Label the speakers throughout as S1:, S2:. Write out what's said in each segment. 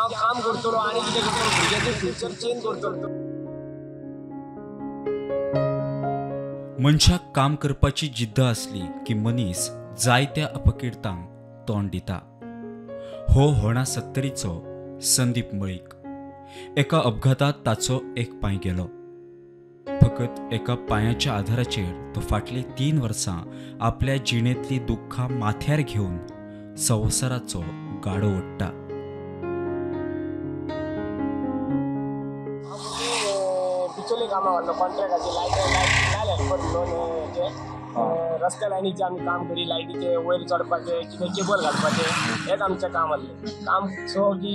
S1: हांव काम करतलो आनी कितें करतलो, भुरग्याचें फ्युचर चेंज करतलो.
S2: मनशाक काम करपाची जिद्द आसली की मनीस जायत्या अपकिर्तांक तोंड दिता. हो होणा सत्तरीचो संदीप मळीक. एका अपघातात ताचो एक पांय गेलो. फकत एका पांयाच्या आधाराचेर तो फाटलीं 3 वर्सां आपल्या जिणेंतली दुख्खां माथ्यार घेवन संवसाराचो गाडो ओडटा.
S1: बिचोले कामां घातलो कॉन्ट्रॅक्टाचे, लायट हेल्पर म्हणून रस्त्या लायनीचें आमी काम करी, लायटीचे वयर चडपाचें, कितें केबल घालपाचें, हेंच आमचें काम आसलें. काम सो की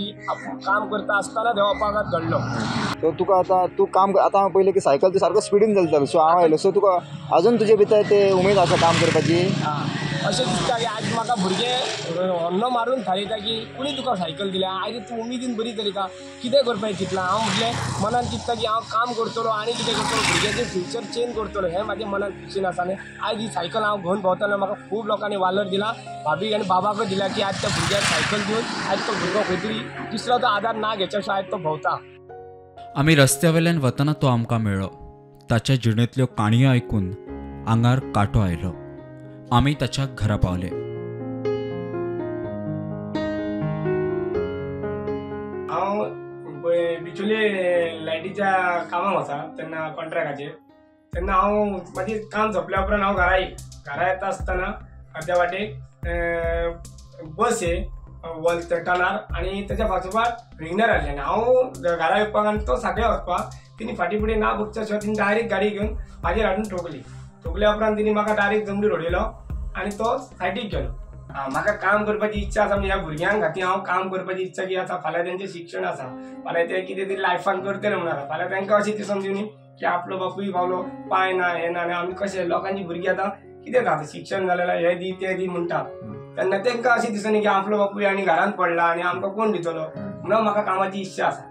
S1: काम करता आसतना देव अपघात घडलो.
S3: सो तुका आतां तूं काम आतां हांव पळयलें की सायकल तूं सारको स्पिडीन चलतालो. सो हांव आयलो. सो तुका अजून तुजे भितर ते उमेद आसा काम करपाची?
S1: अशें दिसता की आज म्हाका भुरगे हन्नो मारून थारयता की कोणी तुका सायकल दिल्या, आयज तूं उमेदीन बरी चलयता, कितें करपाचें चिंतलां. हांव म्हटलें मनान चिंतता की हांव काम करतलो आनी कितें करतलो, भुरग्याचें फ्युचर चेंज करतलो, हें म्हाजें मनान फिक्शन आसा. आनी आयज ही सायकल हांव घेवन भोंवतना म्हाका खूब लोकांनी वालोर दिला, भाभीक आनी बाबाकूय दिला की आज त्या भुरग्याक सायकल दिवन आयज तो भुरगो खंय तरी दुसरो तो आदार ना घेवच्या आयज तो भोंवता.
S2: आमी रस्त्या वेल्यान वतना तो आमकां मेळ्ळो. ताच्या जिणेंतल्यो काणयो आयकून आंगार कांटो आयलो. आमी ताच्या घरा पावले.
S1: हांव बिचोले लायटीच्या कामाक वता तेन्ना कॉन्ट्रॅक्टाचेर, तेन्ना हांव म्हाजें काम सोंपल्या उपरांत हांव घरा येयी. घरा येता आसतना अर्द्या वाटेक बस ये वॉल टर्नार आनी तेच्या फाटोफाट विंगनर आसलें आनी हांव घरा येवपाक आनी तो साकळे वचपाक तिणी फाटीं फुडें ना बगच्या शिवाय तिणी डायरेक्ट गाडी घेवन म्हाजेर हाडून ठोकली. ठोकल्या उपरांत तिणी म्हाका डायरेक्ट जमनीर उडयलो आनी तो सायडीक गेलो. म्हाका काम करपाची इच्छा आसा, ह्या भुरग्यां खातीर हांव काम करपाची इच्छा की आसा. फाल्यां तेंचें शिक्षण आसा, फाल्यां ते कितें तरी लायफान करतले म्हणून आसा. फाल्यां तांकां अशें दिसून दिवनी की आपलो बापूय पावलो पांय ना हें ना, आनी आमी कशें लोकांची भुरगीं आतां कितें जाता शिक्षण जालें हें दी तें दी म्हणटा, तेन्ना तांकां अशें दिसनी की आपलो बापूय आनी घरांत पडला आनी आमकां कोण दितलो म्हणून म्हाका कामाची इच्छा आसा.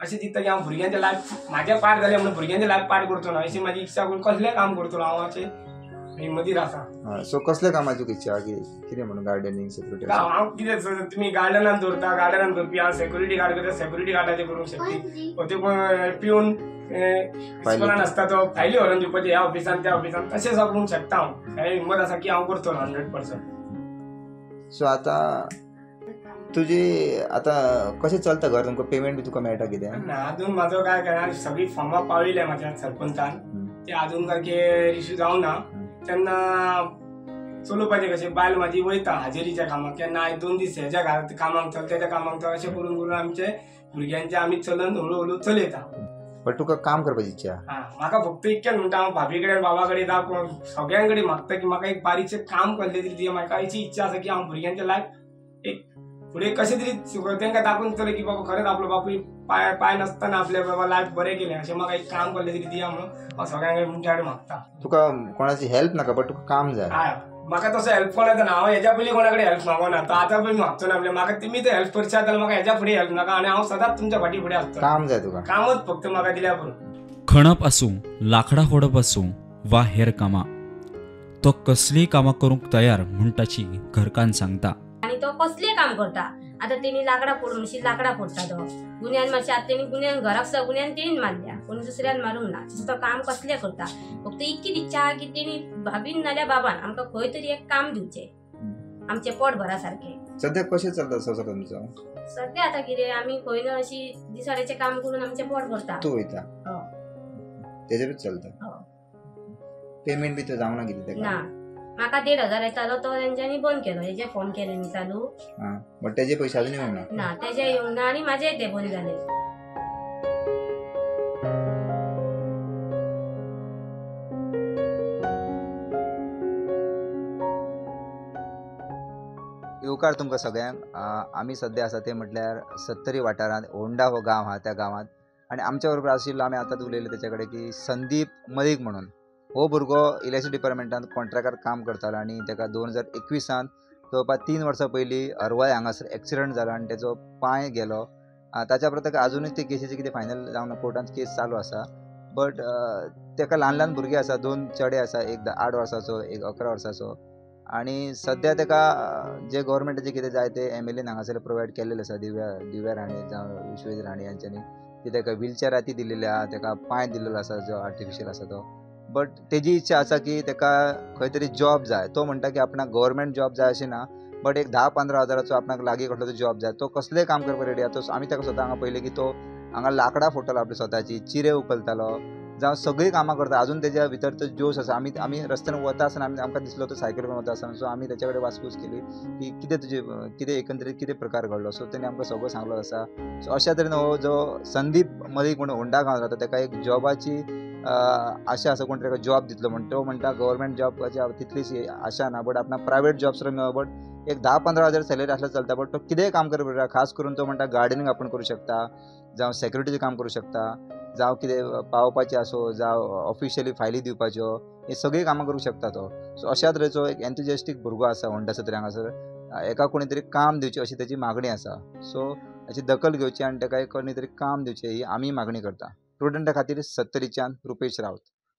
S1: अशें दिसता की हांव भुरग्यांचें लायफ म्हाजें पाड जालें म्हणून भुरग्यांचें लायफ पाड करचो ना अशी म्हाजी इच्छा करून कसलें काम करतलो हांव अशें हिमतीर आसा.
S3: सो कसल्या कामाची तुका इच्छा की कितें म्हणून गार्डनिंग सेक्युरिटी?
S1: हांव कितें तुमी गार्डनान दवरता, गार्डनान करपी हांव सेक्युरिटी गार्ड करता, सेक्युरिटी गार्डाचें करूंक शकता. ते पिवन इस्कॉलान आसता तो फायली व्हरून दिवपाचे ह्या ऑफिसान त्या ऑफिसान, तशें सगळें करूंक शकता हांव. हें हिंमत आसा की हांव करतलो 100%.
S3: सो आतां तुजी आतां कशें चलता घर? तुमकां पेमेंट बी तुका मेळटा कितें
S1: ना? अजून म्हाजो काय कळना, सगळीं फॉर्मां पावयल्या म्हाज्या सरपंचान, ते अजून काय इश्यू जावना. तेन्ना चलोवपाचें कशें, बायल म्हाजी वयता हाजेरीच्या कामाक, केन्ना आयज 2 दीस हेज्या घरांत कामाक चल तेज्या कामाक चल, अशें करून करून आमचे भुरग्यांचें आमी चलन हळू हळू चलयता.
S3: बट तुका काम करपाची इच्छा?
S1: हां, म्हाका फक्त इतकें म्हणटा हांव भाभी कडेन बाबा कडेन जावं सगळ्यां कडेन मागता की म्हाका एक बारीकशें काम कसलें तरी दी. म्हाका अशी इच्छा आसा की हांव भुरग्यांचें लायफ एक फुडें कशें तरी तांकां दाखोवन दितलें की बाबा खरेंच आपलो बापूय पांय पांय नासतना आपल्या बाबा लायफ बरें केलें, अशें म्हाका एक काम कसलें तरी दिया म्हणून हांव सगळ्यां कडेन मनशां कडेन मागता.
S3: तुका कोणाची हेल्प नाका बट तुका काम जाय?
S1: हय, म्हाका तसो हेल्प कोणाचो ना. हांव हेज्या पयलीं कोणा कडेन हेल्प मागना, तो आतां पयलीं मागचो ना. म्हणल्यार म्हाका तुमी ते हेल्प करशात जाल्यार म्हाका हेज्या फुडें हेल्प नाका आनी हांव सदांच तुमच्या फाटीं फुडें आसतलो.
S3: काम जाय तुका?
S1: कामच फक्त म्हाका दिल्यार पुरो.
S2: खणप आसूं, लांकडां फोडप आसूं वा हेर कामां, तो कसलीय कामां करूंक तयार म्हूण ताची घरकान्न सांगता.
S4: आनी तो कसलें काम करता आतां तेणी लांकडां फोड म्हणशी लांकडां फोडटा तो, गुन्यान मातशें आतां तेणी गुन्यान घराक सुद्दां गुन्यान तेणीन मारल्या, कोण दुसऱ्यान मारूंक ना. तसो तो काम कसलें करता. फक्त इतकीच इच्छा आहा की तेणी भाभीन नाल्यार बाबान आमकां खंय तरी एक काम दिवचें आमचें पोट भरा सारकें.
S3: सद्या कशें चलता संवसार तुमचो?
S4: सद्या आतां कितें आमी खंय ना अशी दिसाळ्याचें काम करून आमचें पोट भरता.
S3: तूं वयता? तेजेरूच चलता? पेमेंट बी तो जावना कितें तेका?
S4: ना, म्हाका 1500 येतालो तो तेंच्यांनी बंद केलो. हेजे फोन केले न्ही चालू,
S3: बट तेजे पयशे अजून येवंक ना?
S4: ना, तेजे येवंक ना आनी म्हाजेय ते बंद जाले.
S3: येवकार तुमकां सगळ्यांक. आमी सद्या आसा ते म्हटल्यार सत्तरी वाठारांत होंडा हो गांव आहा त्या गांवांत, आनी आमच्या बरोबर आशिल्लो आमी आतांच उलयले तेच्या कडेन की संदीप मळीक म्हणून हो भुरगो इलेक्शन डिपार्टमेंटान कॉन्ट्रॅक्टार काम करतालो आनी ताका 2021 जवळपास 3 वर्सां पयलीं हरवळे हांगासर एक्सिडंट जालो आनी तेजो पांय गेलो. ताच्या उपरांत ताका आजुनूय ते केसीचे कितें फायनल जावना, कोर्टांत केस चालू आसा. बट ताका ल्हान ल्हान भुरगीं आसा, 2 चेडे आसा, एक 8 वर्सांचो, एक 11 वर्सांचो. आनी सद्या ताका जे गव्हर्मेंटाचे कितें जाय ते एम एल एन हांगासर प्रोवायड केल्लेले आसा, दिव्या दिव्या राणे जावं विश्वजीत राणे यांच्यांनी ती ताका व्हीलचॅर ती दिलेली आहा, ताका पांय दिलेलो आसा जो आर्टिफिशियल आसा तो. बट तेजी इच्छा आसा की ताका खंय तरी जॉब जाय. तो म्हणटा की आपणाक गव्हर्मेंट जॉब जाय अशें ना, बट एक 10-15 हजाराचो आपणाक लागीं कसलो तो जॉब जाय. तो कसलें काम करपाक रेडी आहा. तो आमी ताका स्वता हांगा पळयलें की तो हांगा लांकडां फोडटालो, आपली स्वताची चिरे उखलतालो, जावं सगळीं कामां करता. आजून तेज्या भितर तो जोश आसा. आमी आमी रस्त्यान वता आसतना आमी आमकां दिसलो तो सायकल करून वता आसतना, सो आमी तेच्या कडेन वासपूस केली की कितें तुजें कितें एकंदरीत कितें प्रकार घडलो. सो तेणी आमकां सगळो सांगलो आसा. सो अशा तरेन हो जो संदीप मलीक म्हणून होंडा गांवांत रावता ताका एक जॉबाची आशा आसा, कोण ताका जॉब दितलो म्हण. तो म्हणटा गव्हर्मेंट जॉबाची तितलीशी आशा ना, बट आपणाक प्रायवेट जॉब सुद्दां मेळो, बट एक 10-15 हजार सॅलरी आसल्यार चलता. बट तो कितेंय काम करपाक, खास करून तो म्हणटा गार्डनिंग आपूण करूं शकता, जावं सेक्युरिटीचें काम करूं शकता, जावं कितें पावोवपाचें आसूं, जावं ऑफिशियली फायली दिवपाच्यो, हे सगळीं कामां करूंक शकता तो. सो अशा तरेचो एक एन्थुजियास्टीक भुरगो आसा होंडा सत्तरी हांगासर. एका कोणी तरी काम दिवचें अशी तेजी मागणी आसा. सो हाची दखल घेवची आनी ताका एक कोणी तरी काम दिवचें ही आमी मागणी करता. प्रुडंटा खातीर सत्तरीच्यान रुपेश रावत.